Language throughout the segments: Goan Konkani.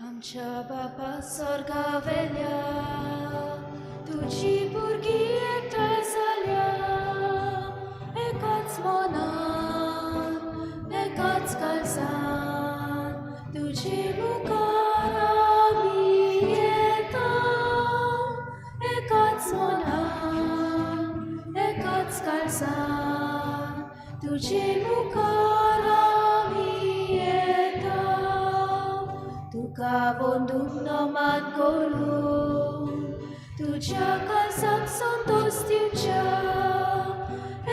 आमच्या बापा स्वर्गावेल्या तुजी भुरगीं एकठांय जाल्या, एकाच मनान एकाच काळजान तुजे मुखार आमी येता, एकाच मनान एकाच काळजान तुजे मुखार आमी येता. तुका वंदून नमान करून तुज्या काळजाक संतोश दिवच्या,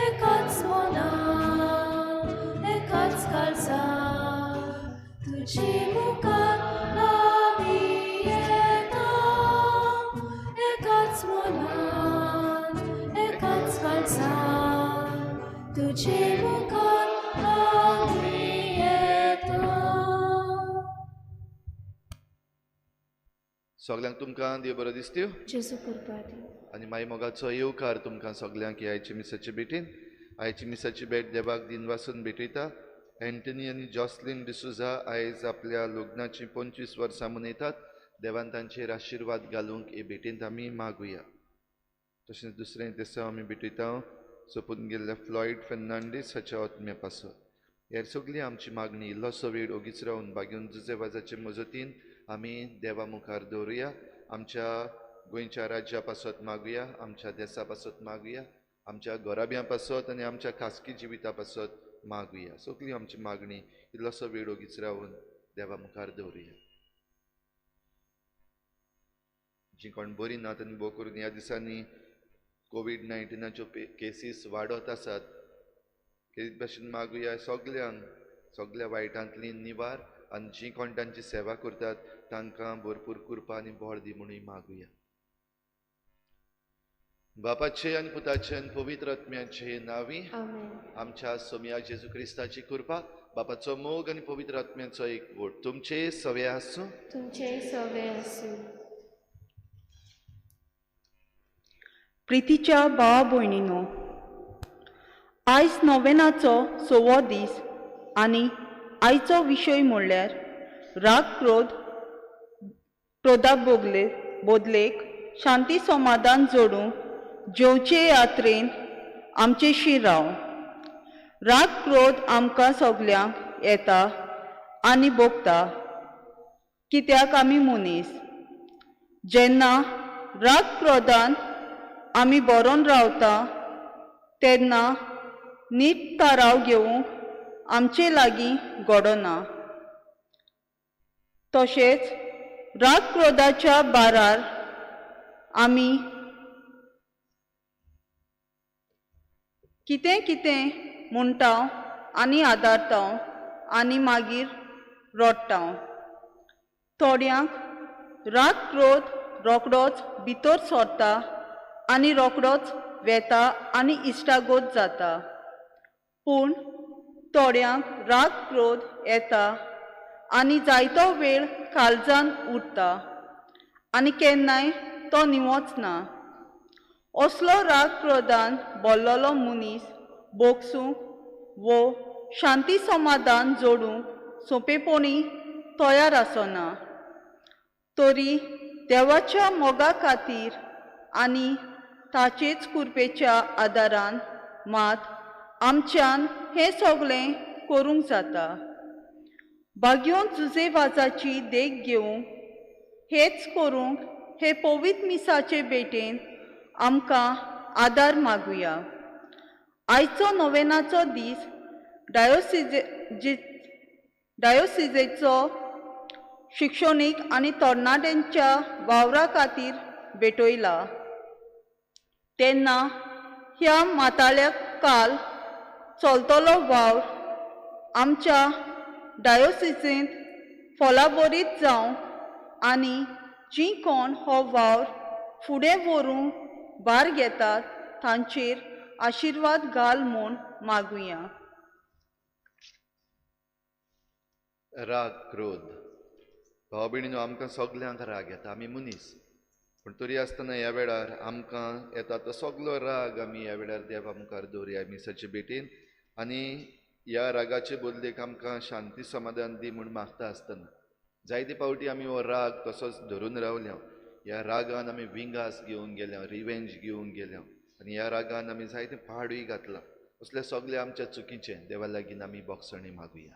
एकाच मनान एकाच काळजान तुजे मुखार आमी येता, एकाच मनान एकाच काळजान तुजे मुखार आमी येता. सगल्यांक तुमकां देव बरो दिसत्यो जेजू कृपा दी. आनी माई मोगाचो येवकार तुमकां सगल्यांक ह्या आयच्या मिसाचे भेटीन. आयची मिसाची भेट देवाक दिनवासून भेटयता. एंटनी आनी जॉसलीन डिसुजा आयज आपल्या लग्नाची 25 वर्सां मनयतात. देवान तांचेर आशिर्वाद घालूंक हे भेटींत आमी मागुया. तशेंच दुसरें दिसा आमी भेटयता सोपून गेल्ल्या फ्लॉयड फेर्नांडीस हाच्या आत्म्या पासत. हेर सगळी आमची मागणी इल्लोसो वेळ ओगीच रावन बागेवन जुजेवाजाचे मजतीन आमी देवा मुखार दवरुया. आमच्या गोंयच्या राज्या पासत मागुया, आमच्या देसा पासत मागुया, आमच्या घराब्यां पासत आनी आमच्या खासगी जिविता पासत मागुया. सगळी आमची मागणी इल्लोसो वेळ ओगीच रावन देवा मुखार दवरुया. जी कोण बरी ना आनी भोव करून ह्या दिसांनी कोवीड-19च्यो केसीस वाडत आसात, ते भाशेन मागुया सगल्यांक सगल्या वायटांतली निवार आनी जी कोण तांची सेवा करतात तांकां भरपूर कृपा आनी बळ दी म्हणून मागुया. बापाचे आनी पुताचे आनी पवित्र आत्म्याचे नांवी आमच्या सोमया जेजू क्रिस्ताची कृपा, बापाचो मोग आनी पवित्र आत्म्याचो एकवट तुमचे सवे आसूं. तुमचे सवे आसूं. प्रितीच्या भावा भयणीनो, आयज नोवेनाचो 6वो दीस आनी आयचो विशय म्हणल्यार राग क्रोध क्रोधा बोदलेक शांती समाधान जोडूंक जेवचे यात्रेन आमचेशी राव. राग क्रोध आमकां सगल्यांक येता आनी भोगता, कित्याक आमी मनीस. जेन्ना राग क्रोधान आमी बरोवन रावता तेन्ना नीट थाराव घेवंक आमचे लागीं घडना. तशेंच राग क्रोधाच्या बारार आमी कितें कितें म्हणटा आनी आदारता आनी मागीर रडटा. थोड्यांक राग क्रोध रोखडोच भितर सरता आनी रोखडोच वेता आनी इश्टागत जाता, पूण थोड्यांक राग क्रोध येता आनी जायतो वेळ काळजान उरता आनी केन्नाय तो निवच ना. असलो राग क्रोधान भरलेलो मनीस भोगसूंक वो शांती समाधान जोडूंक सोंपेपणी तयार आसना. तरी देवाच्या मोगा खातीर आनी ताचेच कृपेच्या आदारान मात आमच्यान हें सगळें करूंक जाता. बागयोन जुजेवाजाची देख घेवंक हेच करूंक हे पवित्र मिसाचे भेटेन आमकां आदार मागुया. आयचो नोवेनाचो दीस डायोसिजेचो शिक्षणीक आनी तरणाट्यांच्या वावरा खातीर भेटयला. तेन्ना ह्या माताळ्या काल चलतलो वावर आमच्या डायोसिजेंत फलाबरीत जावं आनी जीं कोण हो वावर फुडें व्हरूंक भार घेतात तांचेर आशिर्वाद घाल म्हूण मागुया. राग क्रोध भाव भयणीनो, आमकां सगल्यांक राग येता, आमी मनीस, पूण तरी आसतना ह्या वेळार आमकां येता तो सगलो राग आमी ह्या वेळार देवा मुखार दवरुया मिसाचे भेटीन आनी ह्या रागाचे बदलेक आमकां शांती समाधान दी म्हूण मागता आसतना जायते फावटी आमी हो राग तसोच धरून रावल्या. ह्या रागान आमी विंगास घेवन गेल्या, रिवेंज घेवन गेल्या आनी ह्या रागान आमी जायते पाडूय घातला. असले सगळे आमच्या चुकीचे देवा लागीं आमी बोगसणी मागुया.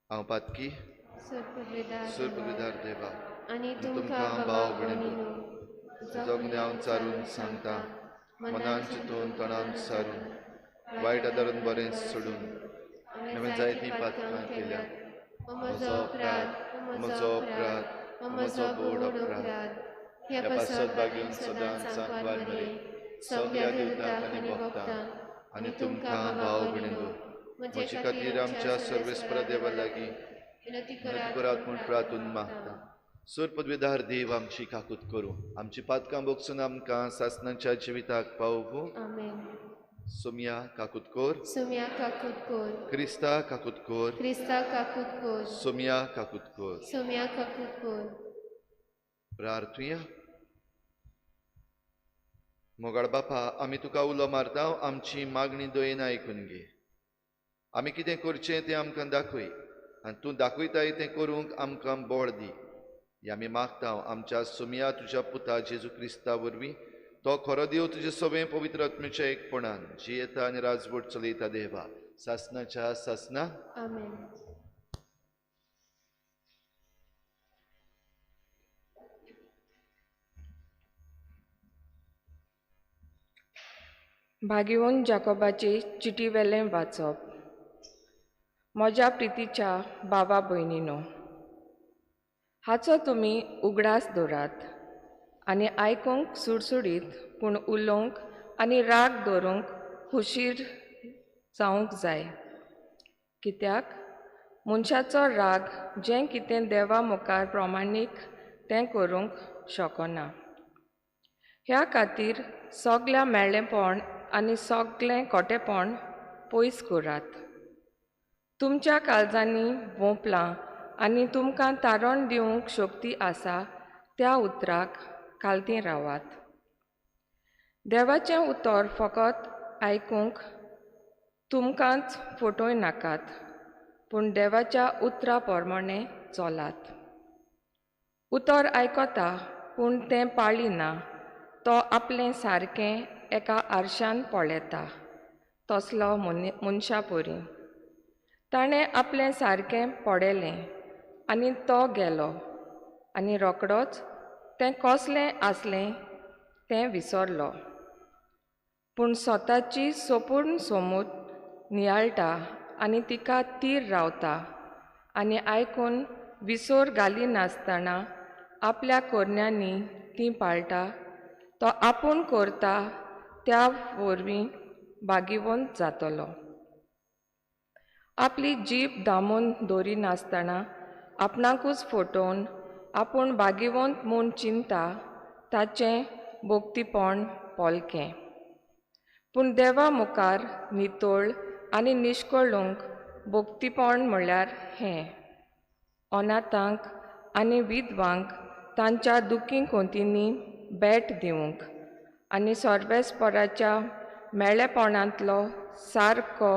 हांव पातकी सुरपविदार देवा आनी तुमकां भाव भयणींनो जगणे हांव चारून सांगता, मनान चिंतून तणान सारून वायट आदारून बरें सोडून हांवें जायतीं पातकां केल्या. म्हजो अपराध, म्हजो अपराध, म्हजो बोड अपराध. ह्या पासत बागेवन सदांच सांकवार मरे सगळ्या देवतांक आनी भक्तांक आनी तुमकां भाव भयणींनो म्हजे खातीर आमच्या सर्वेस्परा देवा लागीं विनंती करात म्हूण प्रार्थून मागता. सुर पदवीधार देव आमची काकूत करूं, आमची पातकां बोगसून आमकां सासणाच्या जिविताक पावोवं. सोम्या काकूत कोर, सोम्या काकूत कोर, क्रिस्ता काकूत कोर, क्रिस्ता काकूत कोर, सोम्या काकूत कोर, सोम्या काकूत कोर. प्रार्थुया. मोगाळ बापा, आमी तुका उलो मारता, आमची मागणी दयेन आयकून घे. आमी कितें करचें तें आमकां दाखय आनी तूं दाखयताय तें करूंक आमकां बळ दी. हें आमी मागता आमच्या सोम्या तुज्या पुता जेजू क्रिस्ता वरवीं, तो खरो देव तुजे सगळें पवित्र आत्म्याच्या एकपणान जियेता आनी राजवट चलयता देवा सासणाच्या सासना. आमेन. भागीवन जाकोबाचे चिटीवेलें वाचप. म्हज्या प्रितीच्या बाबा भयणीनो, हाचो तुमी उगडास दवरात आनी आयकूंक सुडसुडीत पूण उलोवंक आनी राग दवरूंक हुशीर जावंक जाय. कित्याक मनशाचो राग जें कितें देवा मुखार प्रमाणीक तें करूंक शकना. ह्या खातीर सगळ्या मेळ्ळेपण आनी सगळें खोटेपण पयस करात. तुमच्या काळजांनी वोंपलां आनी तुमकां तारण दिवंक शक्ती आसा त्या उतराक कालती रावात. देवाचें उतर फकत आयकूंक तुमकांच फटोय नाकात, पूण देवाच्या उतरा प्रमाणें चलात. उतर आयकता पूण तें पाळिना, तो आपलें सारकें एका आरशान पळयता तसलो मनशा परी. ताणें आपलें सारकें पळयलें आनी तो गेलो आनी रोकडोच तें कसलें आसलें तें विसरलो. पूण स्वताची सोपूर्ण सोमूत नियाळटा आनी तिका तीर रावता आनी आयकून विसर घालिनासतना आपल्या कोरण्यांनी ती पाळटा, तो आपूण करता त्या वरवीं भागीवंत जातलो. आपली जीब दामून दवरिनासतना आपणाकूच फटोवन आपूण भागीवंत म्हूण चिंता ताचें भोक्तीपण पोलकें. पूण देवा मुखार नितळ आनी निश्कळूंक भोक्तीपण म्हळ्यार हें, अनाथांक आनी विधवांक तांच्या दुखी कोंतींनी भेट दिवंक आनी सर्वेस्पराच्या मेळेपणांतलो सारको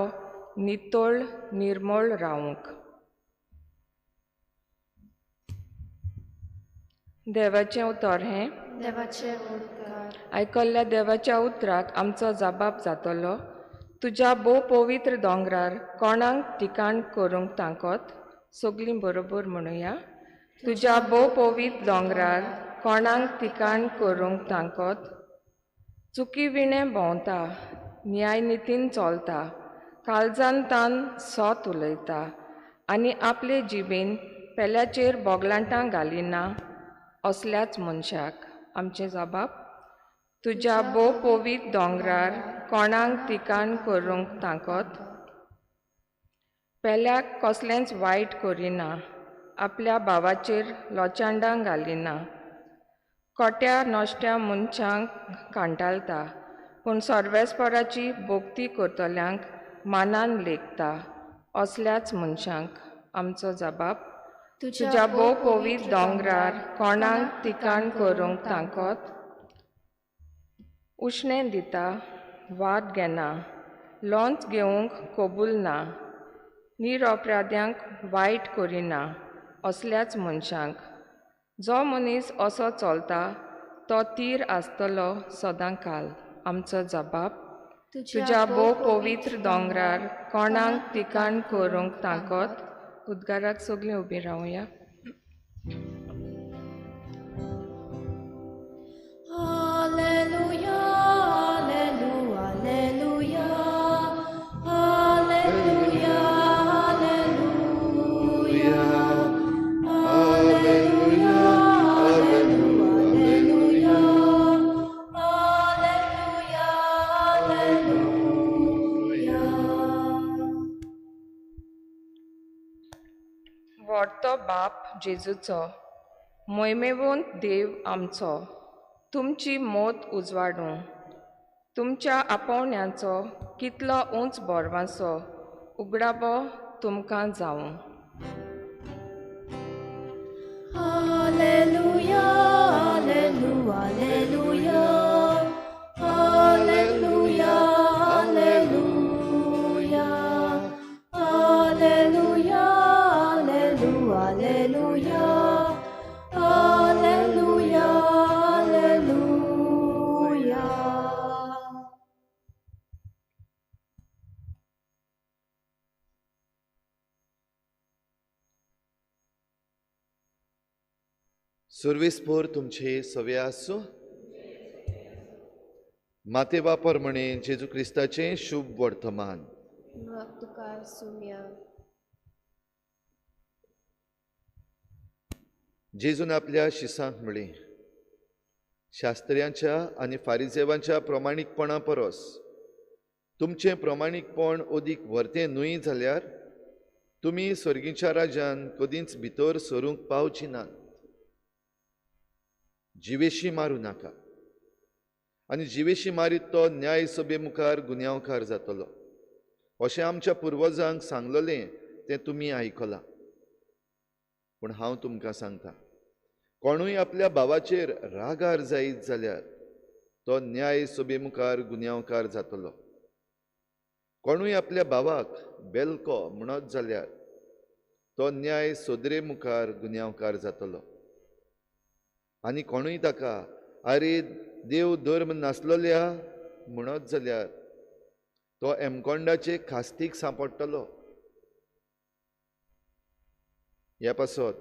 नितळ निर्मळ रावूंक. देवाचें उतर हें. देवाचें उपकार. आयकल्ल्या देवाच्या उतराक आमचो जबाब जातलो. तुज्या भोव पवित्र दोंगरार कोणाक ठिकाण करूंक तांकत? सगळीं बरोबर म्हणुया. तुज्या भोव पवित्र दोंगरार कोणाक ठिकाण करूंक तांकत? चुकी विणें भोंवता, न्यायनितीन चलता, काळजान तान सोत उलयता आनी आपले जिबेन पेल्याचेर बोगलांटां घालिना असल्याच मनशाक आमचें जबाब. तुज्या भोव पवित्र दोंगरार कोणाक ठिकाण करूंक तांकत? पेल्याक कसलेंच वायट करिना, आपल्या भावाचेर लोचांडां घालिना, कोट्या नश्ट्या मनशांक कांटाळटा, पूण सर्वेस्पराची भोक्ती करतल्यांक मानान लेखता असल्याच मनशांक आमचो जबाब. तुज्या भोव पवित्र दोंगरार कोणाक ठिकाण करूंक तांकत? उश्णें दिता, वाद घेना, लोंच घेवंक कबूल ना, निरपराध्यांक वायट करिना असल्याच मनशांक। जो मनीस असो चलता तो तीर आसतलो सदां काल। आमचो जबाब, तुज्या भोव पवित्र दोंगरार कोणाक तिकाण करूंक ताकत। उद्गाराक सगळीं उबीं रावया। Alleluia, alleluia, alleluia, alleluia, alleluia, alleluia, alleluia, alleluia, alleluia. व्हडतो बाप जेजूचो, मोहिमेवंत देव आमचो, तुमची मोत उजवाडूं। तुमच्या आपोवण्याचो कितलो उंच बोरवांसो उगडाबो तुमकां जावं। Alleluia, alleluia, alleluia, alleluia, alleluia, alleluia, alleluia, alleluia, alleluia. सुर्वेस्पोर तुमचे सवे आसूं। माते बापर म्हणे जेजू क्रिस्ताचें शुभ वर्तमान। तुका सुम्या। जेजून आपल्या शिसांक म्हळें, शास्त्र्यांच्या आनी फारिजेवांच्या प्रमाणीकपणा परस तुमचें प्रमाणीकपण अदीक व्हरतें न्हय जाल्यार तुमी सर्गीच्या राज्यान कदींच भितर सरूंक पावची नात। जिवेशी मारूं नाका आनी जिवेशी मारीत तो न्याय सभे मुखार गुन्यांवकार जातलो अशें आमच्या पुर्वजांक सांगलेलें तें तुमी आयकलां। पूण हांव तुमकां सांगता, कोणूय आपल्या भावाचेर रागार जायत जाल्यार तो न्याय सभे मुखार गुन्यांवकार जातलो। कोणूय आपल्या भावाक बेलको म्हणत जाल्यार तो न्याय सोदरे मुखार गुन्यांवकार जातलो। आनी कोणूय ताका आरे देव धर्म नासलोल्या म्हणत जाल्यार तो एमकोंडाचे खास्तीक सांपडटलो। ह्या पासत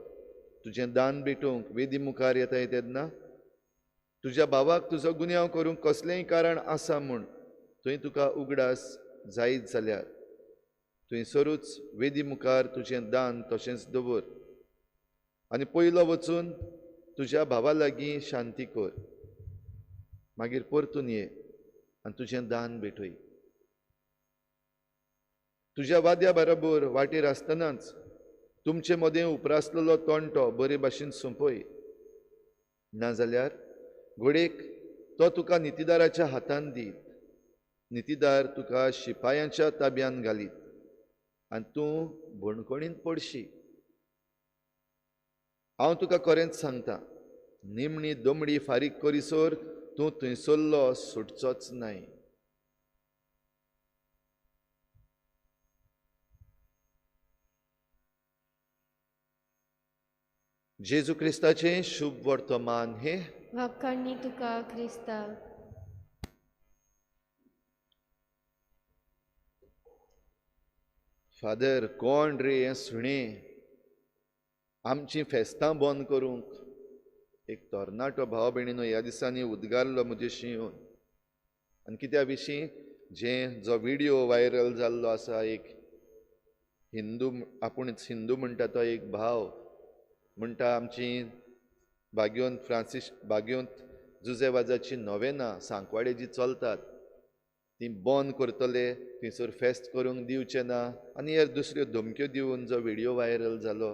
तुजें दान भेटूंक वेदी मुखार येताय तेन्ना तुज्या भावाक तुजो गुन्यांव करूंक कसलेंय कारण आसा म्हूण थंय तुका उगडास जायत जाल्यार थंयसरूच वेदी मुखार तुजें दान तशेंच दवर आनी पयलो वचून तुज्या भावा लागीं शांती कर, मागीर परतून ये आनी तुजें दान भेटय। तुज्या वाद्या बरोबर वाटेर आसतनाच तुमचे मदें उपरासलेलो तोंटो बरे भाशेन सोंपय, नाजाल्यार घडयेक तो तुका नितीदाराच्या हातान दीत, नितीदार तुका शिपायांच्या ताब्यान घालीत आनी तूं बणकणींत पडशी। हांव तुका खरेंच सांगता, निमणी दमडी फारीक करीसर तूं थंयसरलो सुटचोच नाय। जेजू क्रिस्ताचें शुभ वर्तमान हे। वाक्कांनी तुका क्रिस्ता। फादर, कोण रे हें सुणें आमचीं फेस्तां बंद करूंक? एक तरणाटो भाव भयणीनो ह्या दिसांनी उद्गारलो म्हजेशी येवन, आनी कित्या विशीं जें जो विडियो व्हायरल जाल्लो आसा, एक हिंदू आपूणच हिंदू म्हणटा तो एक भाव म्हणटा आमची बाग्योंत फ्रांसीस बाग्योंत जुजे वाजाची नोवेनां सांकवाडे जी चलतात ती बंद करतले, थंयसर फेस्त करूंक दिवचें ना आनी हेर दुसऱ्यो धमक्यो दिवन जो विडियो व्हायरल जालो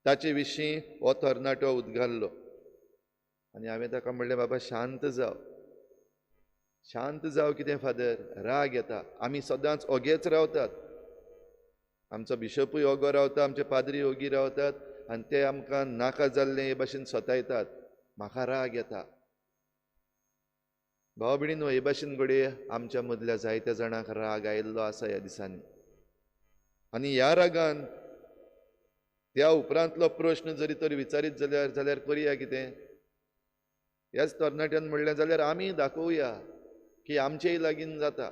ताचे विशीं हो तरणाटो उद्गारलो। आनी हांवें ताका म्हणलें, बाबा शांत जाव, शांत जाव। कितें फादर, राग येता, आमी सदांच ओगेच रावतात, आमचो बिशपूय ओगो रावता, आमचे पाद्री ओगी रावतात आनी ते आमकां नाका जाल्लें हे भाशेन सतायतात, म्हाका राग येता। भाव भयणींनो, हे भाशेन घडये आमच्या मदल्या जायत्या जाणांक राग आयिल्लो आसा ह्या दिसांनी. आनी ह्या रागान त्या उपरांतलो प्रश्न जरी तर विचारीत जाल्यार जाल्यार करया कितें? ह्याच तरणाट्यान म्हणलें जाल्यार आमी दाखोवया की आमचेय लागीं जाता.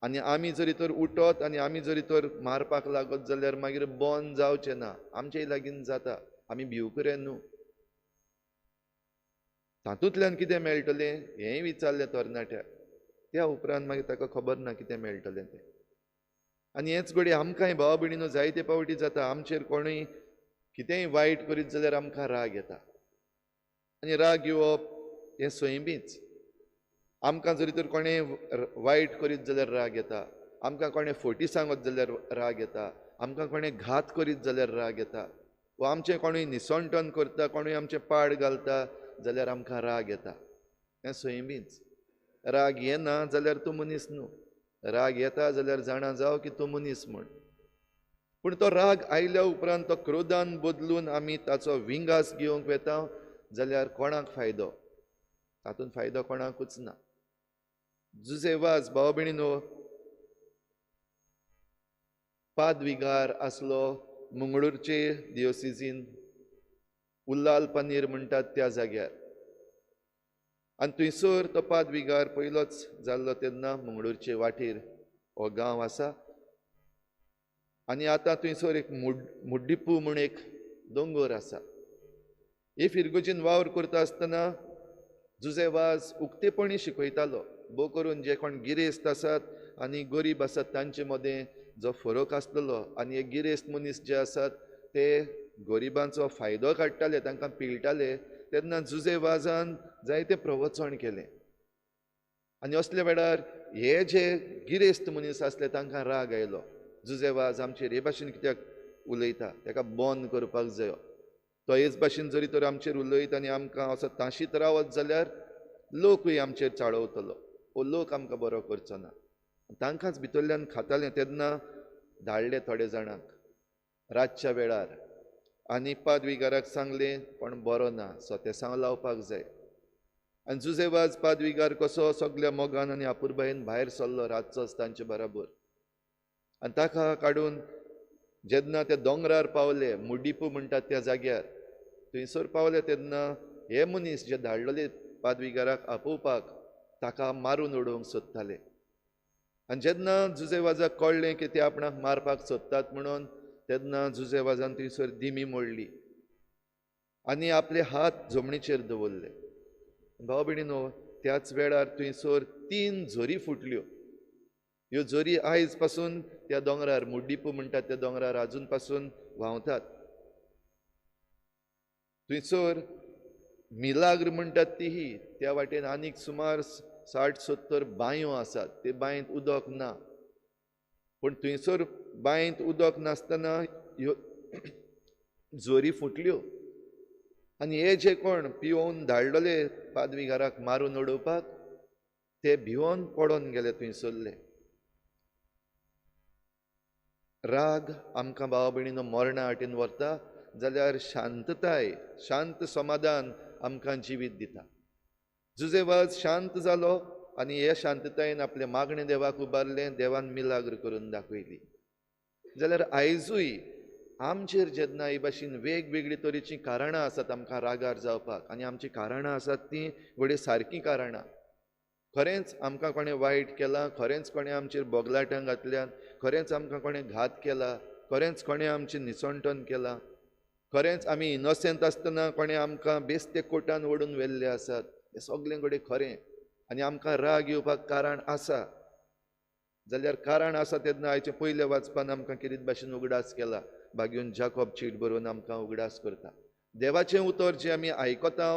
आनी आमी जरी तर उठत आनी आमी जरी तर मारपाक लागत जाल्यार मागीर बंद जावचें ना, आमचेय लागीं जाता, आमी भिवकुरे न्हू. तातूंतल्यान कितें मेळटलें हेंय विचारलें तरणाट्याक. त्या उपरांत मागीर ताका खबर ना कितें मेळटलें तें. आनी हेंच घडये आमकांय भाव भयणीनो जायते पावटी जाता. आमचेर कोणूय कितेंय वायट करीत जाल्यार आमकां राग येता. आनी राग येवप हें सैमीच. आमकां जरी तर कोणें वायट करीत जाल्यार राग येता, आमकां कोणें फटी सांगत जाल्यार राग येता, आमकां कोणें घात करीत जाल्यार राग येता, वा आमचें कोणूय निसणटण करता, कोणूय आमचें पाड घालता जाल्यार आमकां राग येता. हें सैमीच. राग येना जाल्यार तूं मनीस न्हू, राग येता जाल्यार जाणा जाव की तूं मनीस म्हूण. पूण तो राग आयल्या उपरांत तो क्रोधान बदलून आमी ताचो विंगास घेवंक वेता जाल्यार कोणाक फायदो? तातूंत फायदो कोणाकूच ना. जुजे वाज भाव भयणीनो पादविगार आसलो मंगळूरचे दियोसिजीन उल्लाल पनीर म्हणटात त्या जाग्यार. आनी थंयसर तो पादविगार पयलोच जाल्लो तेन्ना मंगळूरचे वाटेर हो गांव आसा. आनी आतां थंयसर एक मुड्डिपू म्हूण एक दोंगर आसा. हे फिरगोजीन वावर करता आसतना जुजे वाज उक्तेपणी शिकयतालो. भोव करून जे कोण गिरेस्त आसात आनी गरीब आसात तांचे मदें जो फरक आसलेलो आनी हे गिरेस्त मनीस जे आसात ते गरिबांचो फायदो काडटाले, तांकां पिळटाले. तेन्ना जुजे वाजान जायते प्रवचन केलें. आनी असल्या वेळार हे जे गिरेस्त मनीस आसले तांकां राग आयलो, जुजे वाज आमचेर हे भाशेन कित्याक उलयता, ताका बंद करपाक जायो. तो हेच भाशेन जरी तर आमचेर उलयत आनी आमकां असो ताशीत रावत जाल्यार लोकूय आमचेर चाळवतलो, वो लोक आमकां बरो करचो ना. तांकांच भितरल्यान खातालें. तेन्ना धाडले थोडे जाणांक रातच्या वेळार आनी पादविगाराक सांगलें पण बरो ना, सोतेसांव लावपाक जाय. आनी जुजे वाज पादविगार कसो सगल्या मोगान आनी आपुरबायेन भायर सरलो रातचोच तांचे बराबर. आनी ताका काडून जेन्ना ते दोंगरार पावले, मुडिपू म्हणटात त्या जाग्यार, थंयसर पावले तेन्ना हे मनीस जे धाडलेले पादविगाराक आपोवपाक ताका मारून उडोवंक सोदताले. आनी जेन्ना जुजे वाजाक कळ्ळें की ते आपणाक मारपाक सोदतात म्हणून, तेन्ना जुजे वाजान थंयसर दिमी मोडली आनी आपले हात जमनीचेर दवरले. भाव भयणीनो, त्याच वेळार थंयसर 3 झरी फुटल्यो. ह्यो झरी आयज पासून त्या दोंगरार, मुड्डिपू म्हणटात त्या दोंगरार आजून पासून व्हांवतात. थंयसर मिलाग्र म्हणटात तीही त्या वाटेन आनीक सुमार 60-70 बांयो आसात. ते बांयंत उदक ना, पूण थंयसर बांयंत उदक नासतना ह्यो झरी फुटल्यो. आनी हे जे कोण पिवोवन धाडलेले पादविगाराक मारून उडोवपाक ते भिवोन पडोन गेले थंयसरले. राग आमकां भावा भयणीनो मरणा वाटेन व्हरता जाल्यार शांतताय, शांत समाधान आमकां जिवीत दिता. जुजे वाज शांत जालो आनी हे शांततायेन आपलें मागणें देवाक उबारलें, देवान मिलाग्र करून दाखयली. जाल्यार आयजूय आमचेर जेन्ना हे भाशेन वेगवेगळी तरेचीं कारणां आसात आमकां रागार जावपाक, आनी आमचीं कारणां आसात तीं घडये सारकीं कारणां, खरेंच आमकां कोणें वायट केलां, खरेंच कोणें आमचेर बोगलाटां घातल्यात, खरेंच आमकां कोणें घात केला, खरेंच कोणें आमचें निसणटण केलां, खरेंच आमी इनोसेंट आसतना कोणें आमकां बेस्ते कोटान ओडून व्हेल्ले आसात, हें सगळें घडये खरें आनी आमकां राग येवपाक कारण आसा. जाल्यार कारण आसा तेन्ना आयचे पयल्या वाचपान आमकां कितें भाशेन उगडास केला, बागेवन जाकोब चीट बरोवन आमकां उगडास करता. देवाचें उतर जें आमी आयकता,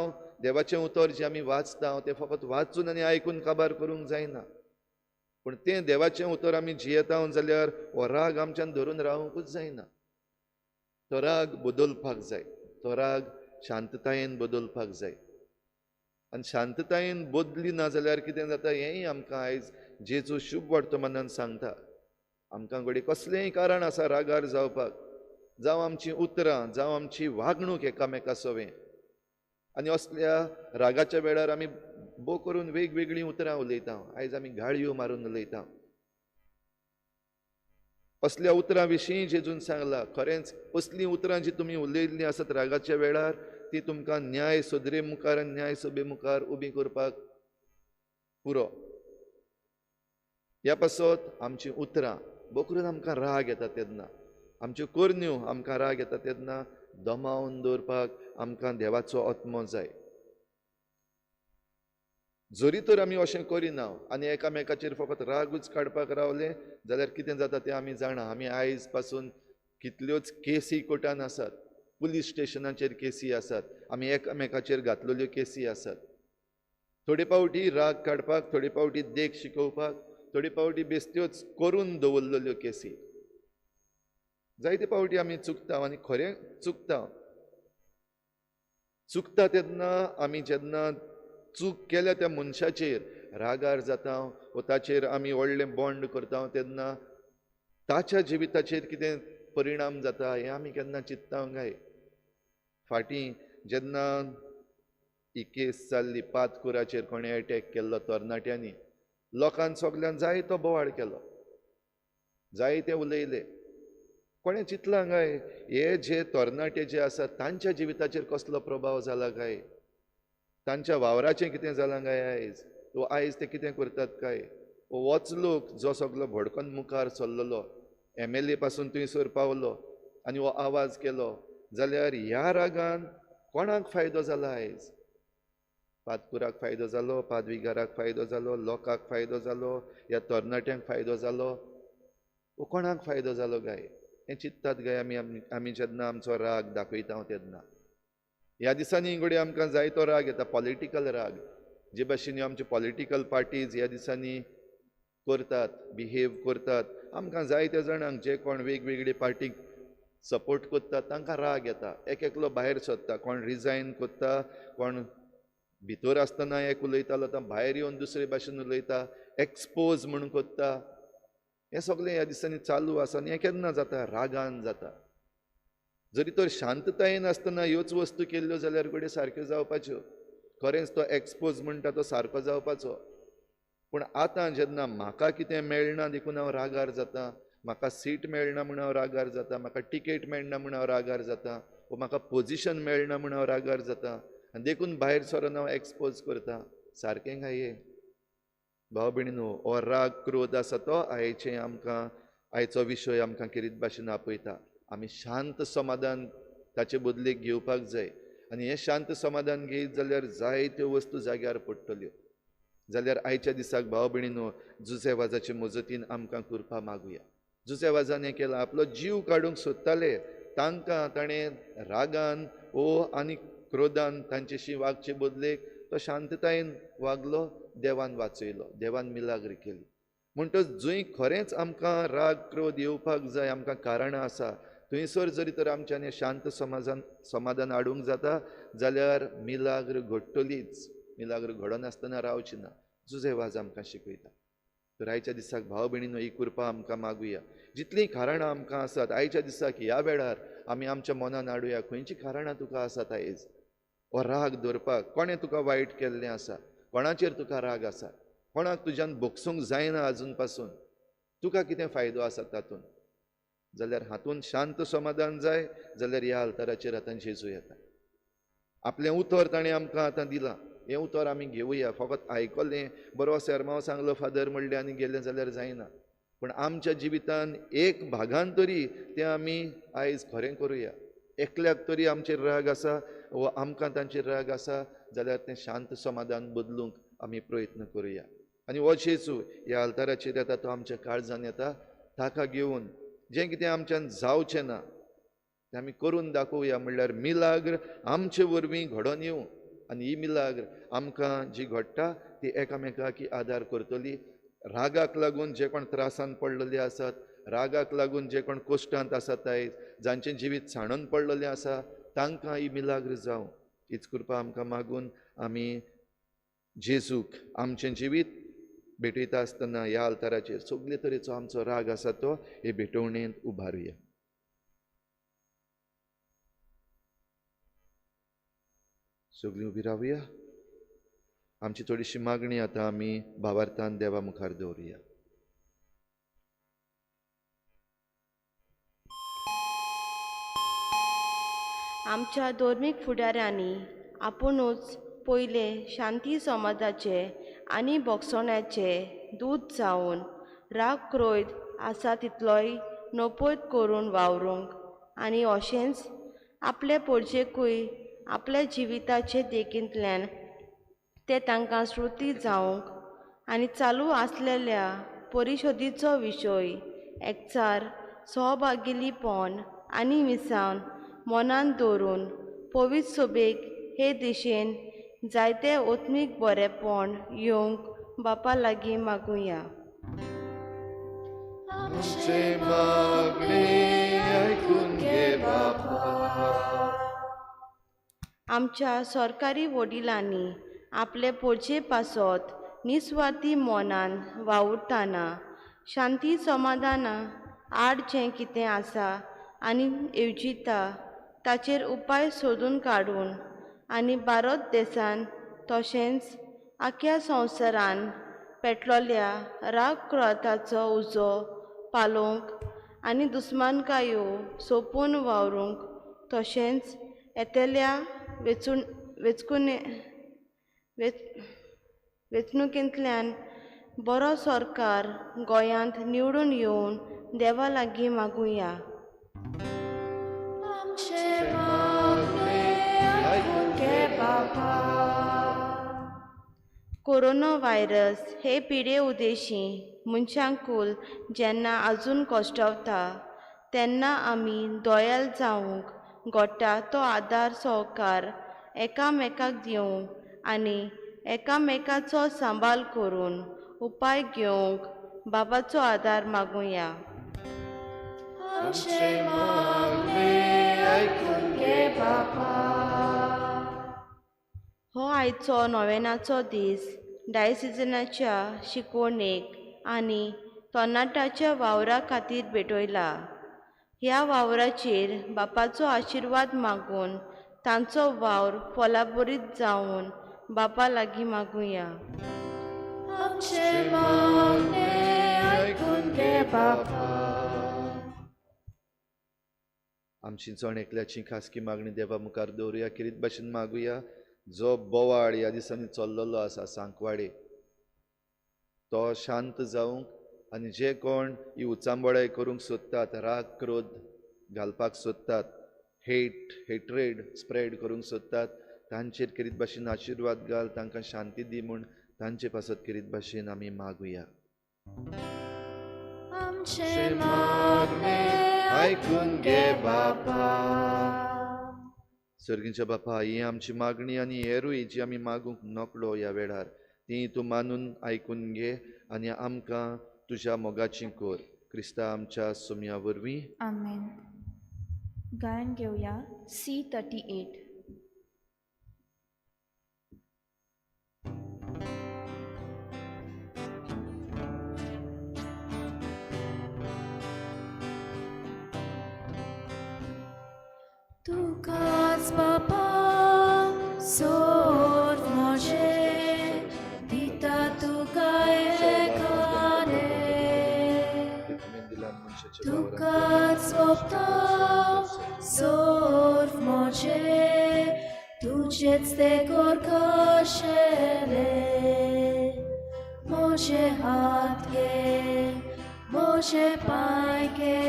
देवाचें उतर जें आमी वाचता, तें फकत वाचून आनी आयकून काबार करूंक जायना, पूण तें देवाचें उतर आमी जियेता जाल्यार हो राग आमच्यान धरून रावंकूच जायना. तो राग बदलपाक जाय, तो राग शांततायेन बदलपाक जाय. आनी शांततायेन बदली ना जाल्यार कितें जाता हेंय आमकां आयज जेजू शुभ वर्तमानान सांगता. आमकां घडये कसलेंय कारण आसा रागार जावपाक, जावं आमचीं उतरां, जावं आमची वागणूक एकामेका सवें, आनी असल्या रागाच्या वेळार आमी बो करून वेगवेगळीं उतरां उलयता, आयज आमी गाळयो मारून उलयता। असल्या उतरां विशीं जेजून सांगला, खरेंच असलीं उतरां जी तुमी उलयल्लीं आसत रागाच्या वेळार ती तुमकां न्याय सदरे मुखार आनी न्याय सभे मुखार उबी करपाक पुरो। ह्या पासत आमचीं उतरां बोकरून आमकां राग येता तेन्ना, आमच्यो करण्यो आमकां राग येता तेन्ना दमावन दवरपाक आमकां देवाचो आत्मो जाय। जरी तर आमी अशें करिना आनी एकामेकाचेर फकत रागूच काडपाक रावले जाल्यार कितें जाता तें आमी जाणा। आमी आयज पासून कितल्योच केसी कोर्टान आसात, पुलीस स्टेशनाचेर केसी आसात, आमी एकामेकाचेर घातलेल्यो केसी आसात। थोडे पावटी राग काडपाक, थोडे पावटी देख शिकोवपाक, थोडे पावटी बेस्त्योच करून दवरलेल्यो केसी। जायते पावटी आमी चुकता आनी खरें चुकता। चुकता तेन्ना आमी जेन्ना चूक केल्या त्या मनशाचेर रागार जाता वो ताचेर आमी व्हडलें बॉन्ड करता तेन्ना ताच्या जिविताचेर कितें परिणाम जाता हें आमी केन्ना चिंतता काय? फाटीं जेन्ना ही केस जाल्ली पातकुराचेर कोणें एटॅक केल्लो तरणाट्यांनी, लोकान सगल्यान जायतो बोवाळ केलो, जायते उलयले। कोणें चिंतलां काय हे जे तरणाटे जे आसात तांच्या जिविताचेर कसलो प्रभाव जाला काय, तांच्या वावराचें कितें जालां काय आयज, वो आयज ते कितें करतात काय? होच लोक जो सगलो भडकोन मुखार सरलेलो MLA पासून थंयसर पावलो आनी हो आवाज केलो जाल्यार ह्या रागान कोणाक फायदो जाला आयज? पातकुराक फायदो जालो, पादविगाराक फायदो जालो, लोकांक फायदो जालो, ह्या तरणाट्यांक फायदो जालो, वो कोणाक फायदो जालो काय? हें चिंततात काय आमी आमी जेन्ना आमचो राग दाखयता तेन्ना? ह्या दिसांनी घडये आमकां जायतो राग येता, पॉलिटिकल राग। जे भाशेन आमच्यो पॉलिटिकल पार्टीज ह्या दिसांनी करतात, बिहेव करतात, आमकां जायत्या जाणांक जे कोण वेगवेगळे पार्टीक सपोर्ट करतात तांकां राग येता। एक एकलो भायर सरता, कोण रिजायन करता, कोण भितर आसतना एक उलयतालो आतां भायर येवन दुसरे भाशेन उलयता, एक्सपोज म्हूण करता। हें सगळें ह्या दिसांनी चालू आसा आनी हें केन्ना जाता? रागान जाता। जरी तर शांततायेन आसतना ह्योच वस्तू केल्ल्यो जाल्यार घडये सारक्यो जावपाच्यो, खरेंच तो एक्सपोज म्हणटा तो सारको जावपाचो। पूण आतां जेन्ना म्हाका कितें मेळना देखून हांव रागार जाता, म्हाका सीट मेळना म्हूण हांव रागार जाता, म्हाका टिकेट मेळना म्हूण हांव रागार जाता, वो म्हाका पोजिशन मेळना म्हूण हांव रागार जाता आनी देखून भायर सरून हांव एक्सपोज करता, सारकें काय हें? भाव भयणीनो, हो राग क्रोध आसा तो आयचें आमकां आयचो विशय आमकां खेरीत भाशेन आपयता। आमी शांत समाधान ताचे बदलेक घेवपाक जाय आनी हें शांत समाधान घेयत जाल्यार जायत्यो वस्तू जाग्यार पडटल्यो। जाल्यार आयच्या दिसाक भाव भयणीनो जुजे वाजाचे मजतीन आमकां कृपा मागुया। जुजे वाजान हें केलां, आपलो जीव काडूंक सोदताले तांकां ताणें रागान ओ आनी क्रोधान तांचेशी वागचे बदलेक तो शांततायेन वागलो, देवान वाचयलो, देवान मिलाग्र केली। म्हणटच जंय खरेंच आमकां राग क्रोध येवपाक जाय, आमकां कारणां आसा, थंयसर जरी तर आमच्यान शांत समाजान समाधान हाडूंक जाता जाल्यार मिलाग्र घडटलीच, मिलाग्र घडनासतना रावची ना। जुजे वाज आमकां शिकयता। तर आयच्या दिसाक भाव भयणीनो ही कृपा आमकां मागुया। जितलीं कारणां आमकां आसात आयच्या दिसाक ह्या वेळार आमी आमच्या मनान हाडुया, खंयचीं कारणां तुका आसात आयज हो राग धरपाक? कोणें तुका वायट केल्लें आसा, कोणाचेर तुका राग आसा, कोणाक तुज्यान भोगसूंक जायना आजून पासून, तुका कितें फायदो आसा तातूंत? जाल्यार हातूंत शांत समाधान जाय जाल्यार ह्या अल्ताराचेर आतां जेजू येता। आपलें उतर ताणें आमकां आतां दिलां, हें उतर आमी घेवया। फकत आयकलें बरो सेरमांव सांगलो फादर म्हणलें आनी गेलें जाल्यार जायना, पूण आमच्या जिवितान एक भागान तरी तें आमी आयज खरें करुया। एकल्याक तरी आमचेर राग आसा वा आमकां तांचेर राग आसा जाल्यार तें शांत समाधान बदलूंक आमी प्रयत्न करुया। आनी हो जेजू ह्या अल्ताराचेर येता, तो आमच्या काळजान येता, ताका घेवन जें कितें आमच्यान जावचें ना तें आमी करून दाखोवया। म्हणल्यार मिलाग्र आमचे वरवीं घडोवन येवं आनी ही मिलाग्र आमकां जी घडटा ती एकामेकाक आदार करतली। रागाक लागून जे कोण त्रासान पडलेले आसात, रागाक लागून जे कोण कोश्टांत आसात आयज, जांचें जिवीत सांडून पडलेलें आसा, तांकां ही मिलाग्र जावं हीच कृपा आमकां मागून आमी जेजूक आमचें जिवीत भेटयता आसतना ह्या अल्ताराचेर सगळे तरेचो आमचो राग आसा तो हे भेटवणेंत उबारुया। सगळीं उबी रावया। आमची थोडीशी मागणी आतां आमी भावार्थान देवा मुखार दवरुया. आमच्या धर्मीक फुडाऱ्यांनी आपुणूच पयले शांती समाजाचे आनी भोगसण्याचे दूत जावन राग क्रोध आसा तितलोय नपयत करून वावरूंक आनी अशेंच आपले पोरजेकूय आपल्या जिविताचे देखींतल्यान ते तांकां श्रुती जावंक आनी चालू आसलेल्या परिशोदीचो विशय एकचार सहभागिलीपण आनी मिसावन मनान दवरून पवित्र सोबेक हे दिशेन जायते ओत्मीक बरेपण येवंक बापा लागीं मागुया. आमचें मागणें आयकून घे बापा. आमच्या सरकारी वडिलांनी आपले पोरजे पासत निस्वार्थी मनान वावुरतना शांती समाधाना आड जें कितें आसा आनी येवजिता ताचेर उपाय सोदून काडून आनी भारत देसान तशेंच आख्या संवसारान पेटलोल्या राग क्रोधाचो उजो पालोवंक आनी दुस्मानकायो सोंपोवन वावरूंक तशेंच येतल्या वेंचणुकेंतल्यान बरो सरकार गोंयांत निवडून येवन देवा लागीं मागुया. कोरोना व्हायरस हे पिडे उदेशी मनशांकूल जेन्ना आजून कश्टवता तेन्ना आमी दोयाल जावंक घडटा तो आदार सहकार एकामेकाक दिवंक आनी एकामेकाचो सांबाळ करून उपाय घेवंक बाबाचो आदार मागुया. आमचें मागणें आयकून घे बापा. हो आयचो नोवेनाचो दीस डायसिजनाच्या शिकवणेक आनी तरणाट्याच्या वावरा खातीर भेटयला. ह्या वावराचेर बापाचो आशिर्वाद मागून तांचो वावर फलाभरीत जावन बापा लागीं मागुया. आमचें मागणें आयकून घे बापा. आमची जण एकल्याची खासगी मागणी देवा मुखार दवरुया. किरीत भाशेन मागुया. जो बोवाळ ह्या दिसांनी चल्लेलो आसा सांकवाडे तो शांत जावंक आनी जे कोण ही उचांबळाय करूंक सोदतात, राग क्रोध घालपाक सोदतात, हेट्रेड स्प्रेड करूंक सोदतात तांचेर किरीत भाशेन आशिर्वाद घाल, तांकां शांती दी म्हूण तांचे पासत किरीत भाशेन आमी मागुया. आमचें मागणें आयकून घे बापा. सर्गीच्या बापा, ही आमची मागणी आनी हेरूय जी आमी मागूंक नकळो ह्या वेळार ती तूं मानून आयकून घे आनी आमकां तुज्या मोगाची कर. क्रिस्ता आमच्या सोम्या वरवीं आमेन. गायन घेवया C38. तुकाच बापा सोर म्हजें दिता तुका एकाने, तुकाच सोंपता सोर म्हजें तुजेच ते कोर कशेले. म्हजे हात घे म्हजे पांय घे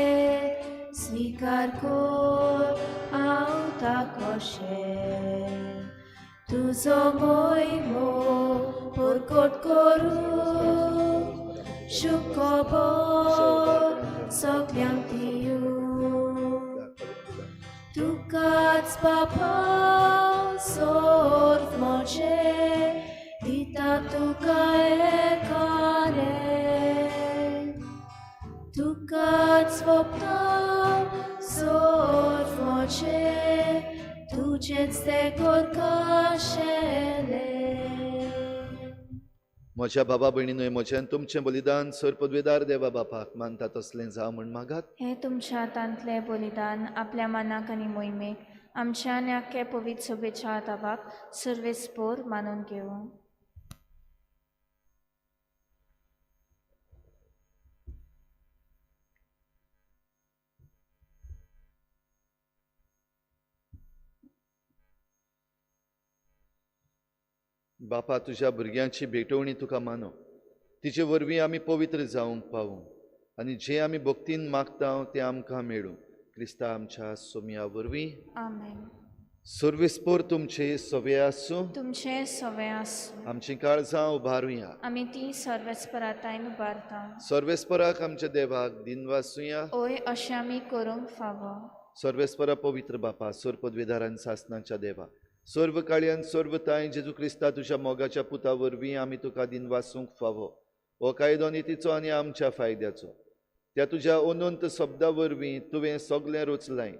स्वीकार कर हांव ताकशें तुजो मोहिमो परकट करूं शुभ खबर सगल्यांक दिवं. तुकाच बापा सोर्व म्हजें दिता तुका एकाने, तुकाच सोंपता सोर्व म्हजें तुजेच तें कोर कशेलें. म्हज्या बाबा भयणीनूय म्हजें तुमचें बलिदान सर पदवेदार देवा बापाक मानता तसलें जावं म्हूण मागात. हें तुमच्या हातांतलें बलिदान आपल्या मनाक आनी मोहिमेक आमच्या आनी आख्खे पवित्र सोबेच्या हाताबाक सर्वेस्पोर मानून घेवं. बापा, तुज्या भुरग्यांची भेटवणी तुका मानो, तिचे वरवीं आमी पवित्र जावंक पावूं आनी जें आमी भक्तीन मागता तें आमकां मेळूं. क्रिस्ता आमच्या सोमया वरवीं. आमेन. सर्वेस्पोर तुमचे सवे आसूं. तुमचे सवे आसूं. आमची काळजां उबारुया. आमी ती सर्वेस्परातायन उबारता. सर्वेस्पराक आमच्या देवाक दिनवासुया. ओय, अशें आमी करूंक फावो. सर्वेस्परा पवित्र बापा, सर्व पदवेदार आनी सासनाच्या देवा, सर्व काळयान सर्व ताय जेजू क्रिस्ता तुज्या मोगाच्या पुता वरवीं आमी तुका दिनवासूंक फावो. हो कायदो नितीचो आनी आमच्या फायद्याचो. त्या तुज्या अनंत शब्दा वरवीं तुवें सगळें रचलाय.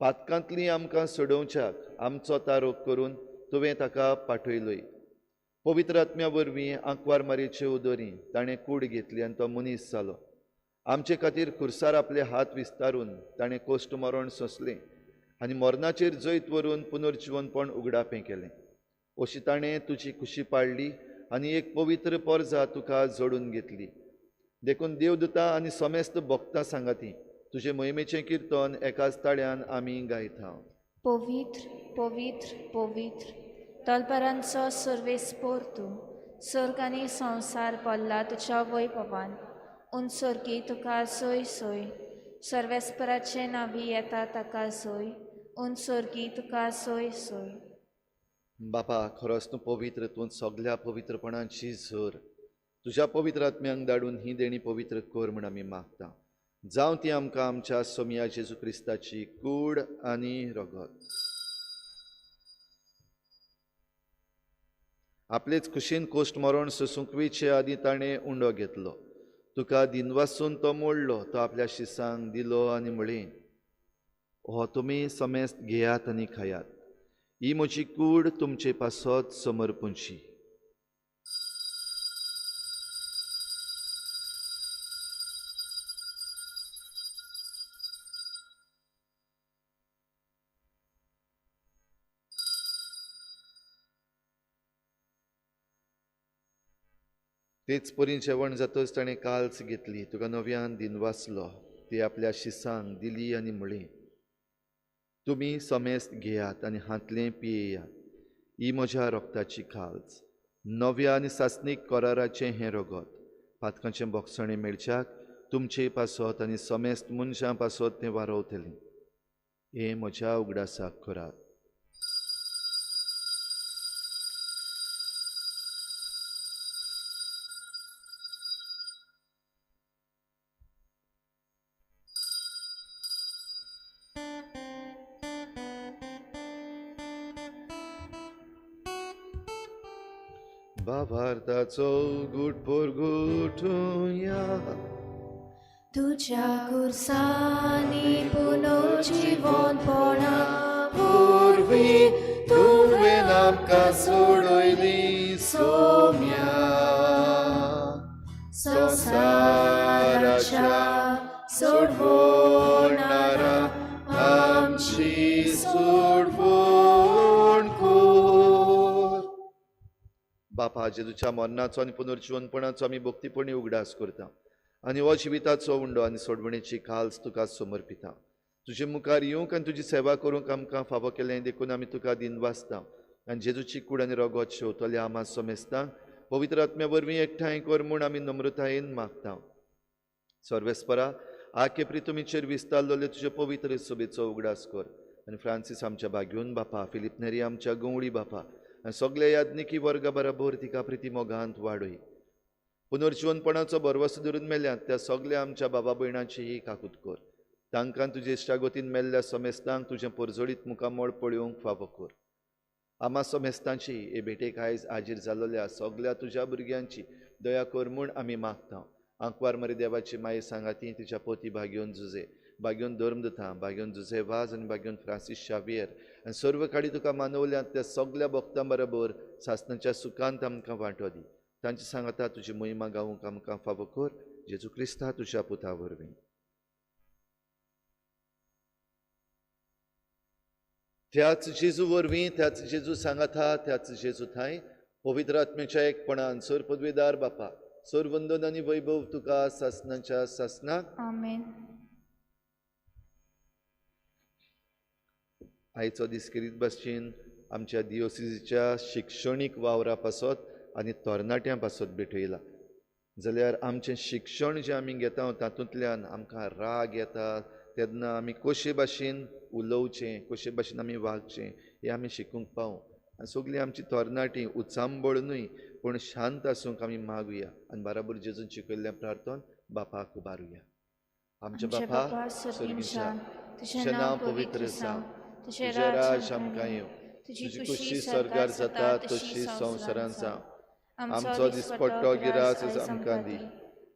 पातकांतली आमकां सोडोवच्याक आमचो तारोक करून तुवें ताका पाठयलोय. पवित्र आत्म्या वरवीं आंकवार मारयेचे उदरी ताणें कूड घेतली आनी तो मनीस जालो. आमचे खातीर खुर्सार आपले हात विस्तारून ताणें कोश्ट मरण सोंसलें आनी मरणाचेर जैत व्हरून पुनर्जिवनपण उगडापें केलें. अशी ताणें तुजी खुशी पाडली आनी एक पवित्र पोरजा तुका जोडून घेतली. देखून देवदूता आनी समेस्त भक्तां सांगाती तुजे मोहिमेचें किर्तन एकाच ताळ्यान आमी गायता. पवित्र पवित्र पवित्र तलपरांचो सर्वेस्पोर तूं, सर्ग आनी संवसार पडला तुज्या वैभवान. उंचोर्गी तुका सोय सोय, सर्वेस्पराचे नांवी येता ताका सोय, उंचोर्गी तुका सोय सोय. बापा, खरोच तूं पवित्र, तूं सगल्या पवित्रपणाची झर. तुज्या पवित्र आत्म्यांक धाडून ही देणी पवित्र कर म्हूण आमी मागता. जावं ती आमकां आमच्या सोमया जेजू क्रिस्ताची कूड आनी रगत. आपलेच खुशीन कोश्ट मरण सोसूंक वयचे आदीं ताणें उंडो घेतलो. तुका दिनवासून तो मोडलो, तो आपल्या शिसांक दिलो आनी म्हळें, हो तुमी समेस्त घेयात आनी खायात, ही म्हजी कूड तुमचे पासत समर्पूंची. तेच परी जेवण जातच ताणें काल्स घेतली, तुका नव्यान दिनवासलो, ती आपल्या शिसांक दिली आनी म्हळें, तुमी समेस्त घेयात आनी हांतलें पियेयात, ही म्हज्या रगताची काल्स, नव्या आनी सासणीक कराराचें हें रगत. पातकांचें बोगसणें मेळच्याक तुमचे पासत आनी समेस्त मनशां पासत तें वारवतलें. हें म्हज्या उगडासाक करात. भावार्थाचो गुट पोरगुटुया. तुज्या खुर्सांनी पुनर्जिवनपणा वरवीं तुवें आमकां सोडयली सोम्या, संवसाराच्या सोडवणारा आमची सोडवण कर. बापा, जेजूच्या मरणाचो आनी पुनर्जिवनपणाचो आमी भक्तीपणी उगडास करता आनी हो जिविताचो उंडो आनी सोडवणेची काल्स तुका समर्पिता. तुजे मुखार येवंक आनी तुजी सेवा करूंक आमकां फावो केलें देखून आमी तुका दिनवासता आनी जेजूची कूड आनी रगत शेवतल्या आमा समेस्तांक पवित्र आत्म्या वरवीं एकठांय कर म्हूण आमी नम्रतायेन मागता. सर्वेस्परा, आके प्रितुमीचेर विस्तारलेले तुजे पवित्र सभेचो उगडास कर आनी फ्रांसीस आमच्या भाग्यून बापा, फिलीप नेरी आमच्या गंवळी बापा आनी सगल्या याज्ञिकी वर्गा बराबर तिका प्रिती मोगांत वाडय. पुनर्जिवनपणाचो भरवसो धरून मेल्यात त्या सगल्या आमच्या बाबा भयणाची ही काकूत कर. तांकां तुजे इश्टागतीन मेल्ल्या समेस्तांक तुजें परजळीत मुखामळ पळोवंक फावो कर. आमा समेस्तांची हे भेटेक आयज हाजीर जाल्ल्या सगल्या तुज्या भुरग्यांची दया कर म्हूण आमी मागता. आंकवार मरे देवाची माये सांगाती तिच्या पोती भाग्योन जुजे, भाग्योन धर्मदूतां, भाग्योन जुजे वाज आनी भाग्योन फ्रांसीस शावियर आनी सर्व काडी तुका मानवल्यात त्या सगल्या भक्तां बरोबर सासणाच्या सुखांत आमकां वांटो दी. तांचे सांगाता तुजी मोहिमा गावूंक आमकां फावो कर. जेजू क्रिस्ता तुज्या पुता वरवीं. त्याच जेजू वरवीं, त्याच जेजू सांगाता, त्याच जेजू थांय पवित्र आत्म्याच्या एकपणान सर पदवेदार बापा, सर वंदन आनी वैभव तुका सासणाच्या सासणाक. आमेन. आयचो दीस खेरीत भाशेन आमच्या दियोसिजीच्या शिक्षणीक वावरा पासत आनी तरणाट्यां पासत भेटयला. जाल्यार आमचें शिक्षण जें आमी घेता तातूंतल्यान आमकां राग येता तेन्ना आमी कशे भाशेन उलोवचें, कशे भाशेन आमी वागचें हें आमी शिकूंक पावूं. आनी सगळीं आमची तरणाटीं उचांबळ न्हय पूण शांत आसूंक आमी मागुया आनी बाराबर जेजून शिकयल्लें प्रार्थन बापाक उबारुया. आमच्या बापा स्वर्गीच्या, तुजें नांव पवित्र जावं, तुजें राज आमकां येवं, तुजी खुशी स्वर्गार जाता तशी संवसारांत जावं. आमचो दिसपट्टो गिरास आमकां दी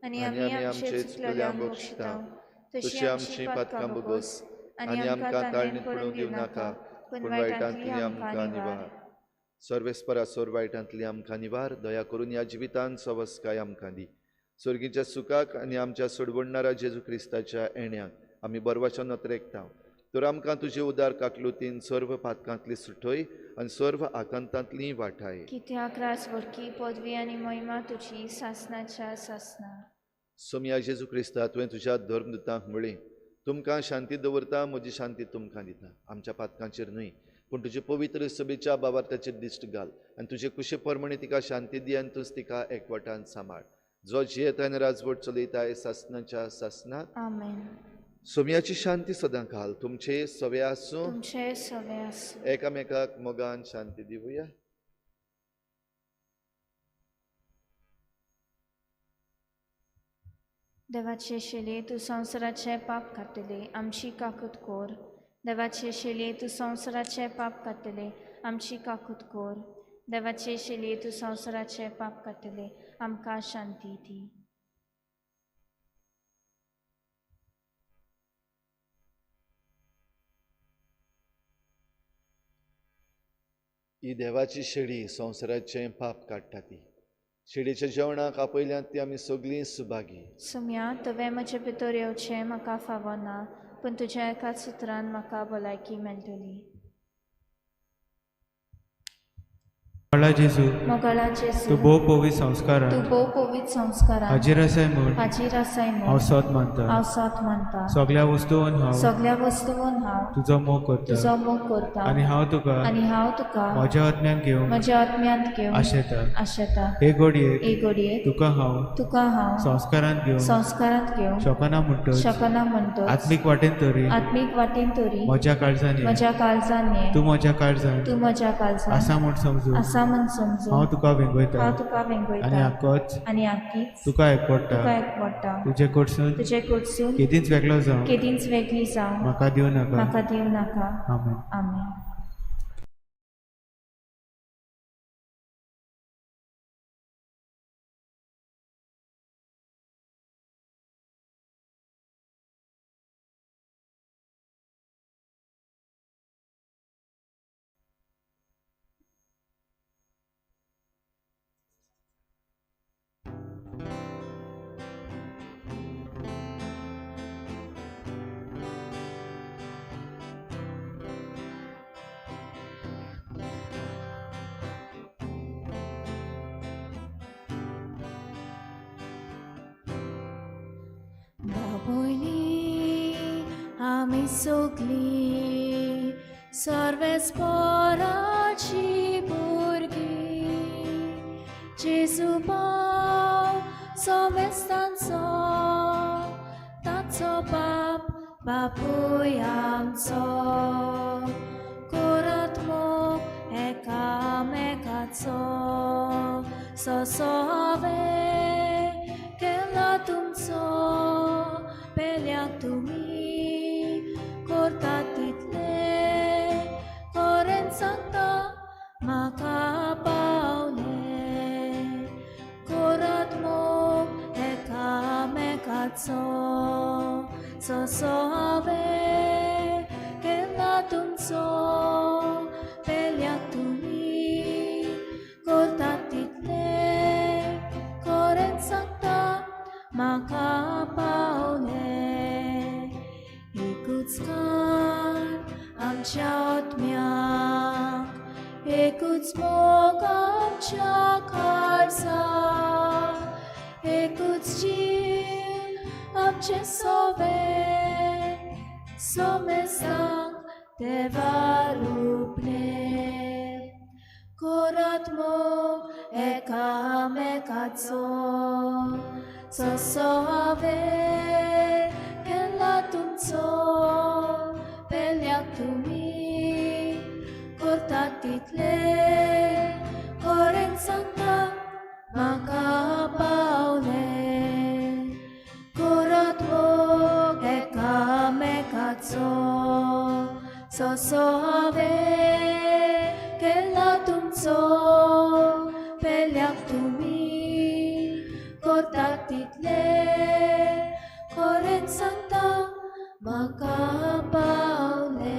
आनी आमी आमचे चुकल्यांक बक्षिता तशी आमची पातकां भोगोस आनी आमकां ताळणीत पडूंक दिवं नाका पूण वायटांतली आमकां निवार. सर्वेस्परा सोर वायटांतली आमकां निवार, दया करून ह्या जिवितांत सवस्काय आमकां दी. स्वर्गीच्या सुखाक आनी आमच्या सोडवणणारा जेजू क्रिस्ताच्या येण्याक आमी बरवाच्या नतरेकता. तर आमकां तुजे उदार काकलुतीन सर्व पातकांतली सुटय आनी सर्व आकांतांतली वाठाय. कित्याक राजवटकी पदवी आनी महिमा तुजी सासनाच्या सासना. सोमया जेजू क्रिस्ता, तुवें तुज्या धर्मदूतांक म्हळें, तुमकां शांती दवरता, म्हजी शांती तुमकां दिता. आमच्या पातकांचेर न्हय पूण तुजे पवित्र सभेच्या बाबार्थाचेर दिश्ट घाल आनी तुजे कुशे प्रमाणे तिका शांती दी आनी तूंच तिका एकवटान सांबाळ, जो जियेता आनी राजवट चलयता सासनाच्या सासनाक. आमेन. सोमयाची शांती सदां घाल तुमचे सवे आसूं, तुमचे सवे आसूं. एकामेकाक मोगान शांती दिवया. देवाचे शेले तूं संवसाराचें पाप काडटले, आमची काकूत कोर. देवाचे शेले तूं संवसाराचें पाप काडटले, आमची काकूत कोर. देवाचे शेले तूं संवसाराचें पाप काडटले, आमकां शांती दी. ही देवाची शेळी संवसाराचें पाप काडटा. ती शेळीच्या जेवणाक आपयल्यांत ती आमी सगळीं सुभागी. सोम्या, तुवें म्हजे भितर येवचें म्हाका फावना, पूण तुज्या एकाच सुत्रान म्हाका भलायकी मेळटली. जेजू, मोगाळा जेजू, तूं भोव पवित्र संस्कारान, तूं भोव पवित्र संस्कारान हाजीर आसाय म्हूण, हाजीर आसाय म्हूण हांव सत मानता, हांव सत मानता. सगळ्या वस्तून हांव, सगळ्या वस्तून हांव तुजो मोग करता, तुजो मोग करता. आनी हांव तुका, आनी हांव तुका म्हज्या आत्म्यान घेवंक, म्हज्या आत्म्यांत घेवंक आशेता, आशेता. हे घडयेक, हे घडयेक तुका हांव, तुका हांव संस्कारांत घेवंक, संस्कारांत घेवंक शकना म्हणटच, शकना म्हणटच, आत्मीक वाटेन तरी, आत्मीक वाटेन तरी म्हज्या काळजान, म्हज्या काळजान, तूं म्हज्या काळजान, तूं म्हज्या काळजान आसा म्हूण समजून, आसा म्हूण समजून, हांव तुका वेंगयता, हांव तुका वेंगयता, आनी आकोच, आनी आकीच तुका एकवटा, तुका एकवटा. तुजे कडसून, तुजे कडसून केदींच वेगळो जावं, केदींच वेगळी जावं म्हाका दिवं नाका, म्हाका दिवं नाका. आमेन. आमेन. बाबोयली आमी सगळीं सर्वेस्पराची भुरगीं, जेजू पाव सोमेस्तांचो, ताचो बाप बापूय आमचो, करात मोग एकामेकाचो, ससो हांवें केला तुमचो, पेल्याक तुमी करता तितले, खरें सांगता म्हाका पावले, करात मोग एकामेकाचो, ससो हांवें केला तुमचो, पेल्याक तुमी करता तितले, खरें सांगता म्हाका पावले. एकूच कान आमच्या आत्म्याक, एकूच मोग आमच्या काळजाक, एकूच जीव आमचें सोवें, सोमेस्तांक देवा रूपलें. कोरात मोग एकामेकाचो जसो हांवें केला तुमचो पेल्याक तुमी करतात तितले खरेंच सांगता म्हाका पावले कोरात मोग एकामेकाचो जसो हांवें केला तुमचो पेल्याक तुमी करतात तितले खरेंच सांगता म्हाका पावले.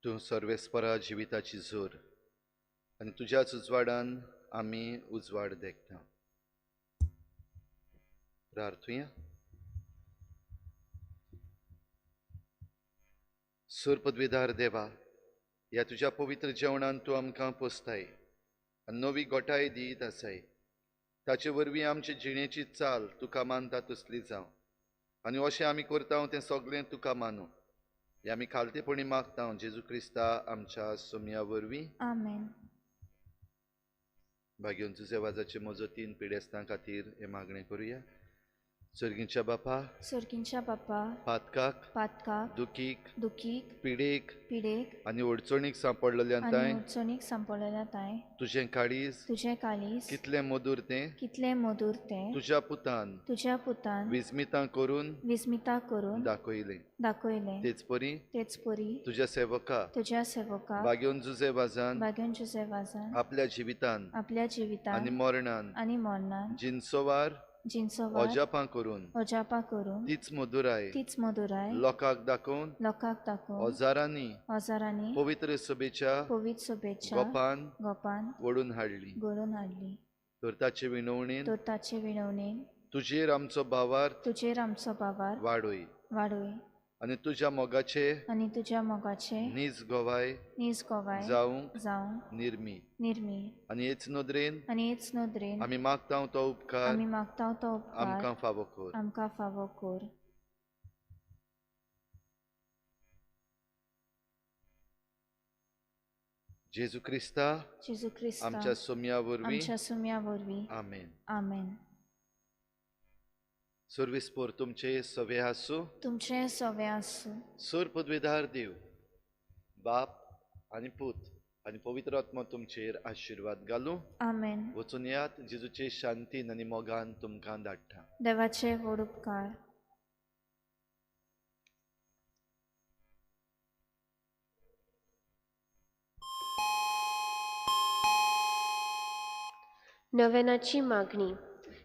तूं सर्वेस्परा जिविताची जोर आनी तुज्याच उजवाडान आमी उजवाड देखता. प्रार्थुया. सूर पदवीधार देवा, ह्या तुज्या पवित्र जेवणान तूं आमकां पोसताय आनी नवी गोठाय दीत आसाय. ताचे वरवीं आमचे जिणेची चाल तुका मानता तसली जावं आनी अशें आमी करता तें सगळें तुका मानू. हे आमी खालतेपणी मागता जेजू क्रिस्ता आमच्या सोमया वरवीं. आमेन. भाग्योन तुझ्या वाजाचे मजतीन पिडेस्तां खातीर हें मागणें करुया. सर्गींच्या बापा, सर्गींच्या बापा, पातकाक, पातकाक, दुखीक, दुखीक, पिडेक, पिडेक आनी अडचणीक सांपडलेल्या तांय, अडचणीक सांपडलेल्या तांय, तुजें काळीज, तुजें काळीज कितलें मधूर तें, कितलें मधूर तें, तुज्या पुतान, तुज्या पुतान विस्मितां करून, विस्मितां करून दाखयलें, दाखयलें. तेच परी, तेच परी तुज्या सेवका, तुज्या सेवका भाग्योन जुजे वाजान, भाग्योन जुजे वाजान आपल्या जिवितान, आपल्या जिवितान आनी मरणान, आनी मरणान जिनसोवार, जिनसोवार अजापां करून, अजापां करून तीच मधुराय, तीच मधुराय लोकांक दाखोवन, लोकांक दाखोवन हजारांनी, हजारांनी पवित्र सभेच्या, पवित्र सभेच्या गोपान, गोपान ओडून हाडली, घडोवन हाडली. तर ताचे विनवणेन, तर ताचे विनवणेन तुजेर आमचो भावार्थ, तुजेर आमचो भावार्थ वाडोय, वाडोय आनी तुज्या मोगाचे, आनी तुज्या मोगाचे नीज गोवाय, नीज गोवाय जावंक जावंक निर्मी, निर्मी. आनी हेच नदरेन, आनी हेच नदरेन आमी मागता तो उपकार, आमी मागता तो उपकार आमकां फावो कर, आमकां फावो कर. जेजू क्रिस्ता, जेजू क्रिस्ता आमच्या सोम्या वरवीं, आमच्या सोम्या वरवीं. आमेन. आमेन. सर्वेस्पोर तुमचे सवे आसूं, तुमचे सवे आसूं. सूर पदवीधार देव बाप आनी पूत आनी पवित्र आत्मा तुमचेर आशिर्वाद घालूं. आमेन. वचून यात जेजूचे शांतीन आनी मोगान तुमकां धाडटा. देवाचे व्हड उपकार. नवेनाची मागणी.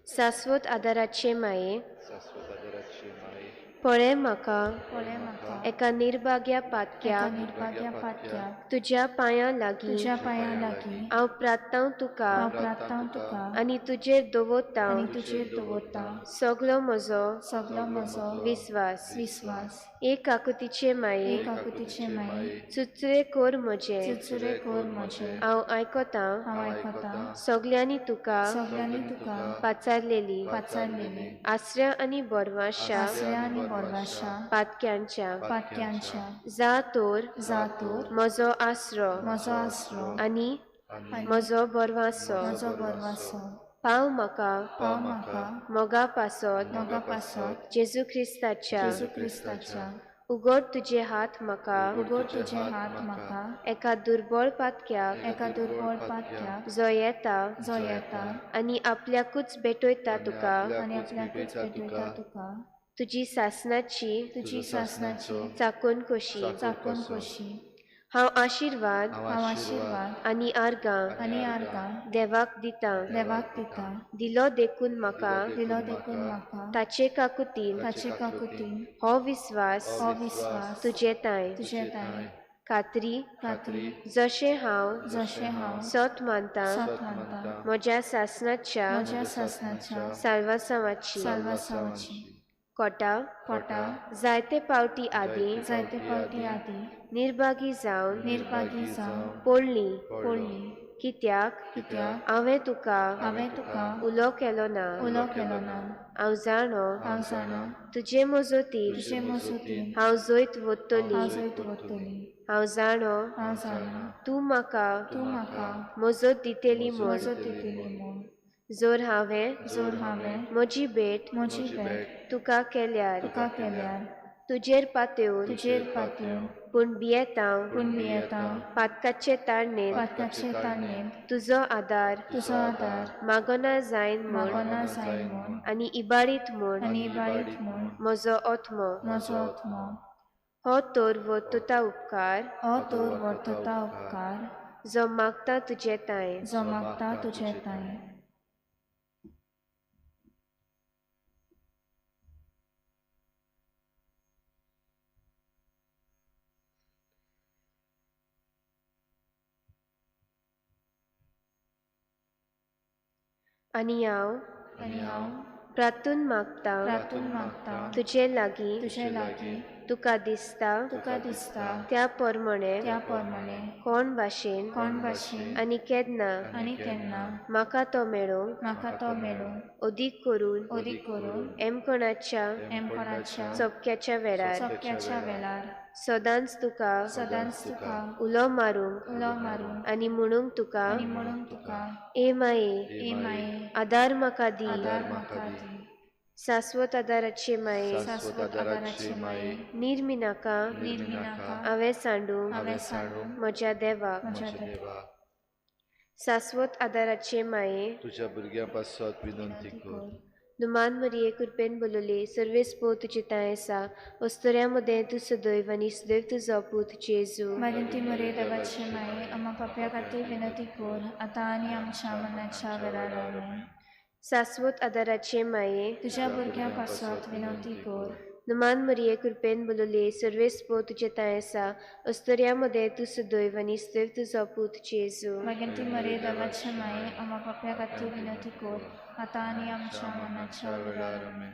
शाश्वत आदाराचे माये, शाश्वत आदाराचे माये, पळय म्हाका, पळय म्हाका, एका निर्भाग्या एका पातक्याक निर्भाग्या पातक्याक तुज्या पांयां लागीं तुज्या पांयां लागीं हांव प्रार्थांव तुका हांव प्रार्थांव तुका आनी तुजेर दवरतां आनी तुजेर दवरतां सगलो म्हजो सगलो म्हजो विस्वास. विस्वास. एक काकुतीचे माये एक आकुतीचे माये चुचुरे कोर म्हजें चुचुरे कोर म्हजें हांव आयकतां हांव आयकतां सगल्यांनी तुका सगल्यांनी तुका पाचारलेली पाचारलेली आसऱ्या आनी बोरवाशा आसऱ्या आनी बोरवाशा पातक्यांच्या पातक्यांच्या जा तोर जा तोर म्हजो आसरो म्हजो आसरो आनी आनी म्हजो बोरवासो म्हजो बोरवासो. पाव म्हाका पाव म्हाका मोगा पासत मोगा पासत जेजू ख्रिस्ताच्या जेजू क्रिस्ताच्या उगड तुजे हात म्हाका उगड तुजे हात म्हाका एका दुर्बळ पातक्याक एका दुर्बळ पातक्याक जो येता जो येता आनी आपल्याकूच भेटयता तुका आनी आपल्याकूच भेटयता तुका तुजी सासनाची तुजी सासनाची चाकून कशी चाकून कशी. हांव आशिर्वाद हांव आशिर्वाद आनी आर्गां आनी आर्गां देवाक दितां देवाक दितां दिलो देखून म्हाका दिलो देखून म्हाका ताचे काकुतीन ताचे काकुतीन हो विस्वास हो विस्वास तुजे तांय तुजे तांय खात्री खात्री जशें हांव जशें हांव सत मानतां सत मानतां म्हज्या सासनाच्या म्हज्या सासनाच्या साल्वासांवाची. साल्वासांवाची. कोटा कोटा जायते पावटी आदीं जायते पावटी आदीं निर्भागी जावन निर्भागी जावन पडली पडली कित्याक कित्याक हांवें तुका उलो केलो ना. उलो केलो ना. हांव जाणो हांव जाणा तुजे मजतीन तुजे मजतीन हांव जैत वतली. हांव जैत वतली. हांव जाणो हांव जाणा तूं म्हाका मजत दितली म्हूण. मजत दितली म्हूण. जर हांवें म्हजी भेट तुका केल्यार तुजेर पातयेवन पूण भियेतां पातकाचे ताळणेंत तुजो आदार मागना जायन म्हूण आनी इबाडीत म्हूण म्हजो आत्मो हो तर वर्तता उपकार जो मागता तुजे तांय. आनी हांव प्रार्थून मागता तुजे लागीं तुका दिसता त्या प्रमाणे कोण भाशेन आनी केन्ना म्हाका तो मेळूंक अदीक करून एमकोणाच्या चपक्याच्या वेळार सदांच तुका उलो मारूंक आनी म्हणूंक तुका ए माये आदार म्हाका दी. शाश्वत आदाराचे माये निर्मिनाका हांवें सांडूंक म्हज्या देवाक. शाश्वत आदाराचे माये तुज्या भुरग्यां पासत विनंती कर. नुमान मरिये कृपेन बोलले सर्वेस पो तुजे तांय आसा अस्तुऱ्यां मदें तूं सदैव आनी सदैव तुजो पूत जेजू. मागीर मरिये देवाचे माये आमकां पापया खातीर विनंती कर आतां आनी आमच्या मरणाच्या वेळार. आमेन. शाश्वत आदाराचे माये तुज्या भुरग्यां पासत विनंती कर. नुमान मरिये कृपेन बोलले सर्वेस पो तुजे तांय आसा अस्तुऱ्यां मदें तूं सदैव आनी सदैव तुजो पूत जेजू. मागीर मरिये देवाचे माये आमकां पापया खातीर विनंती कर आतां आनी आमच्या मरणाच्या वेळार. आमेन.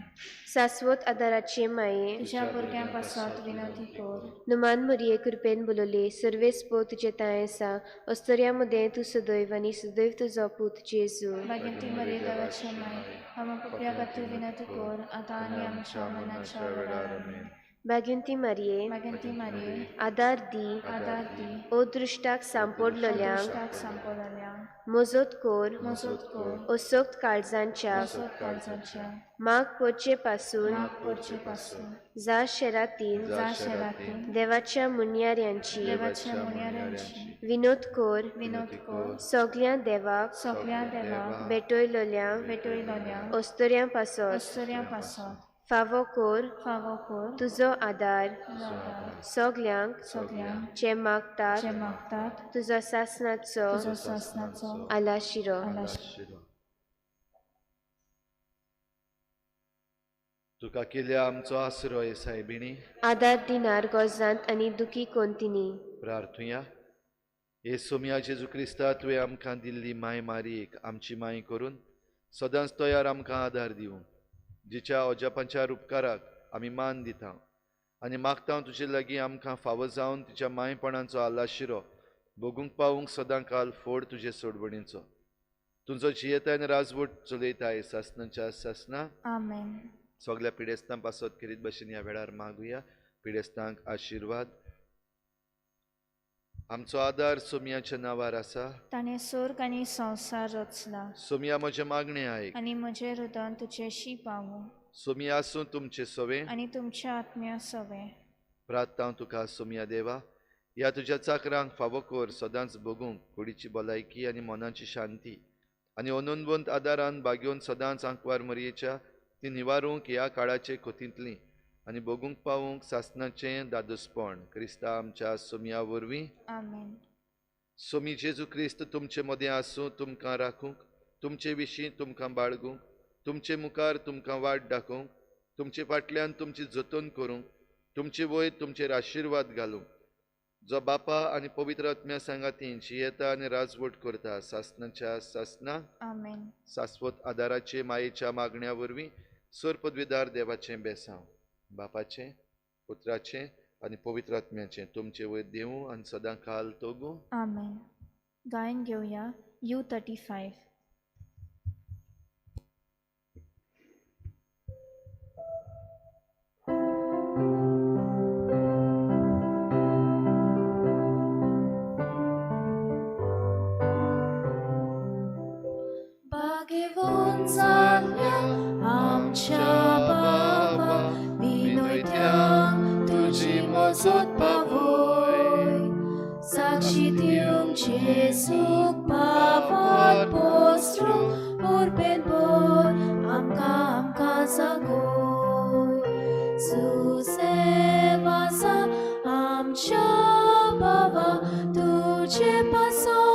शाश्वत आदाराचे माये तुज्या भुरग्यां पासत विनंती कर. नुमान मरिये कृपेन बोलले सर्वेस पो तुजे तांय आसा अस्तुऱ्यां मदें तूं सदैव आनी सदैव तुजो पूत जेजू. मागीर मरिये देवाचे माये आमकां पापया खातीर विनंती कर आतां आनी आमच्या मरणाच्या वेळार. आमेन. बागिंती मारये आदार दी अदृश्टाक सांपडलेल्यांक मजत कर असक्त काळजांच्या माग पडचे पासून जा शेरातीन देवाच्या मुन्याऱ्यांची विनोद कर सगळ्या देवाक भेटयलेल्या अस्तुऱ्यां पासत फावो कर तुजो आदार सगल्यांक जे मागतात तुजो सासनाचो आलाशिरो. तुका केल्या आमचो आसरो सायबिणी. आदार दिनार गोजांत आनी दुखी कोंतिनी. प्रार्थुया. हे सोमया जेजू क्रिस्ता, तुवें आमकां दिल्ली माय मारयेक आमची माय करून सदांच तयार आमकां आदार दिवं, जिच्या अजापांच्या उपकाराक आमी मान दिता आनी मागता तुजे लागीं आमकां फावो जावन तिच्या मायपणाचो आलाशिरो भोगूंक पावूंक सदां काल फोड तुजे सोडवणीचो. तुजो जियेता आनी राजवट चलयताय सासनाच्या सासना. आमेन. सगळ्या पिडेस्तां पासत खेरीत भशेन ह्या वेळार मागुया. पिडेस्तांक आशिर्वाद. आमचो आदार सोमयाच्या नांवार आसा. ताणें स्वर्ग आनी संवसार रचला. सोमया म्हजें मागणें आयक आनी म्हजें हृदय तुजेशी पावूं. सोमया आसूं तुमचे सवें आनी तुमच्या आत्म्या सवें. प्रार्थना तुका सोमया देवा, ह्या तुज्या चाकरांक फावो कर सदांच भोगूंक कुडीची भलायकी आनी मनाची शांती आनी अनंतवंत आदारान बागेवन सदांच आंकवार मरयेच्या ती निवारूंक ह्या काळाचे कोतींतली आनी भोगूंक पावूंक सासनाचें दादोसपण क्रिस्ता आमच्या सोमया वरवीं. आमेन. सोमी जेजू क्रिस्त तुमचे मदें आसूं, तुमकां राखूंक, तुमचे विशीं तुमकां बाळगूंक, तुमचे मुखार तुमकां वाट दाखोवंक, तुमचे फाटल्यान तुमची जतन करूंक, तुमचे वयर तुमचेर आशिर्वाद घालूंक, जो बापा आनी पवित्र आत्म्या सांगाती जियेता आनी राजवट करता सासनाच्या सासना. आमेन. सास्वत आदाराचे मायेच्या मागण्या वरवीं सर पदवीदार देवाचें बेसांव बापाचें, पुत्राचें आनी पवित्र आत्म्याचें तुमचे वयर देवूं आनी सदां काल तोगूं. आमेन. गायन घेवया U35. भाग्यवंत जाल्ल्या आमच्या बाबा, विनयत्यांक तुजी मजत पावय. साक्षी दिवंक जेजूक पावत पोसरूंक उर्बेन भर आमकां आमकां जागय. सुसेवासा आमच्या बाबा, तुजे पासत